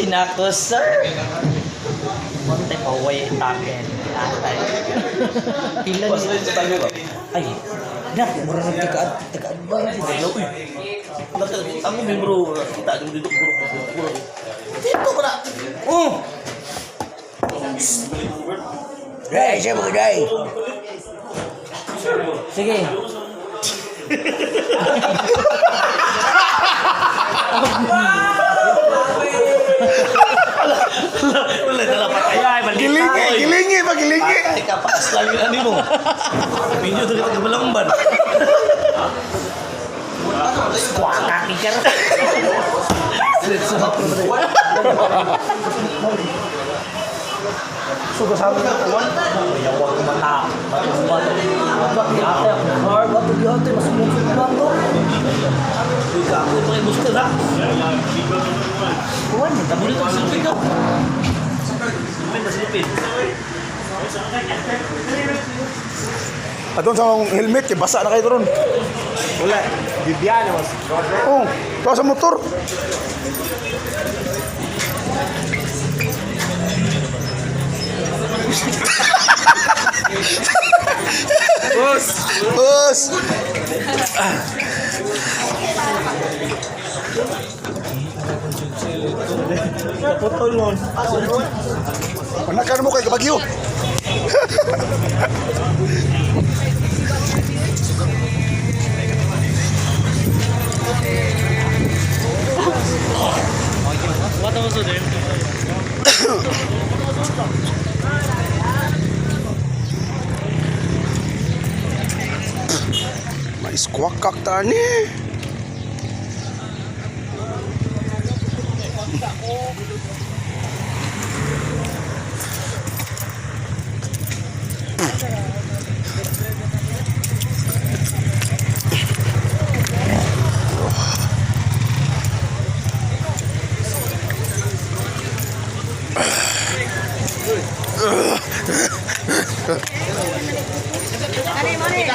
Nako, sir. Montay pa way taken. Atay. Pila ni Ay. Na, mura nang tagaan, tagaan ba? Uy. Ang membro kita dito dito guro guro. Dito ka na. Oh. Dai, siya mga dai. Sige. Wala na lang patay. Ay, mali. Gilingi, gilingi ba gilingi? Teka, paas lang yun ani mo. Medyo to kita kabalamban. Kaki ka ra. So kasama na kuwan. Yawa ko mata. Bato bato. Bato ate ako car, bato ate mas mukha bato. Uy, ka ako pa gusto na. Kuwan ni Tabo dito silupin ka. Silupin ba silupin? Aton sa akong helmet kay basa na kayo ron. Wala. Bibiano mas. Oh, tawa sa motor. Boss. Boss. Putol mo. Panakan mo kay kabagyo. Mais kak tani.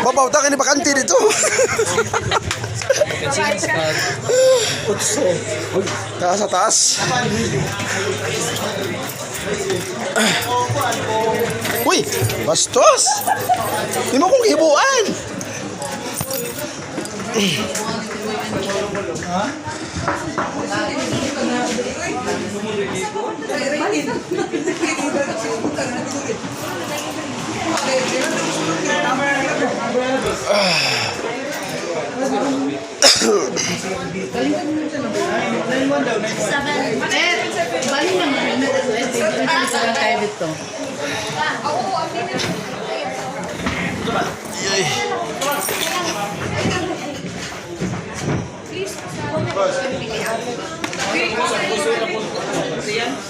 Babaw ta kini bakante dito. Taas sa taas. Uy, bastos. Di mo kong hibuan. Eh, bali naman helmet at least. Hindi tayo dito.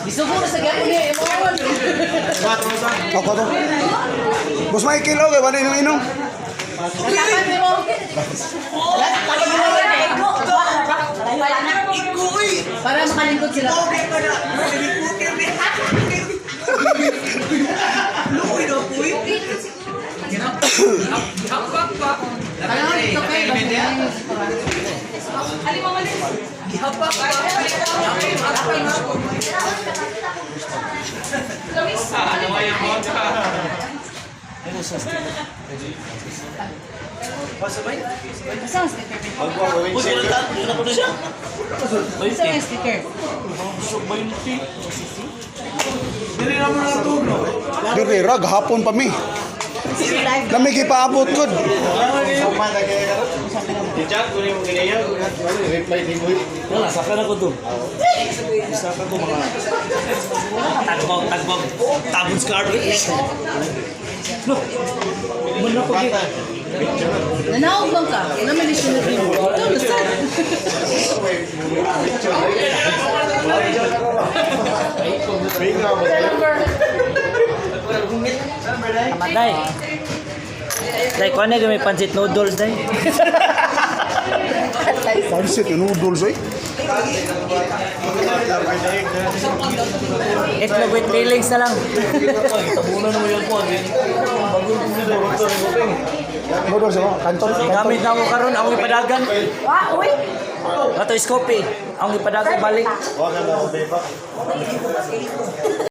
Gusto ko sa gapon niya, emon. Ako to. Boss Michael, okay, wala inom inom. Tapan mo. Tapan mo. Para makalingkod sila. Kailangan dito kayo. Saan ang sticker? Uy, wala ta. Wala ko na siya. Saan ang sticker? Dire rag hapon pa mi. Lamig ipaabot gud. Wala, saka na ko to. Saka ko mga tagbog, tagbog. Tabon scarf. No. Muna ko gid. Nanaog bang ka? Naman ni sunod nimo. Ito, nasad. Tama day. Day, kuan na may pancit noodles day. Pansit yung noodles oy. Itlog with feelings na lang. Tabunan mo yung kuwan. Noodles oh, kanton. Gamit na ako karon, ako ipadagan. Wa, uy. Ha? Kato is coffee. Ang ipadago balik. Wag na ako, beba.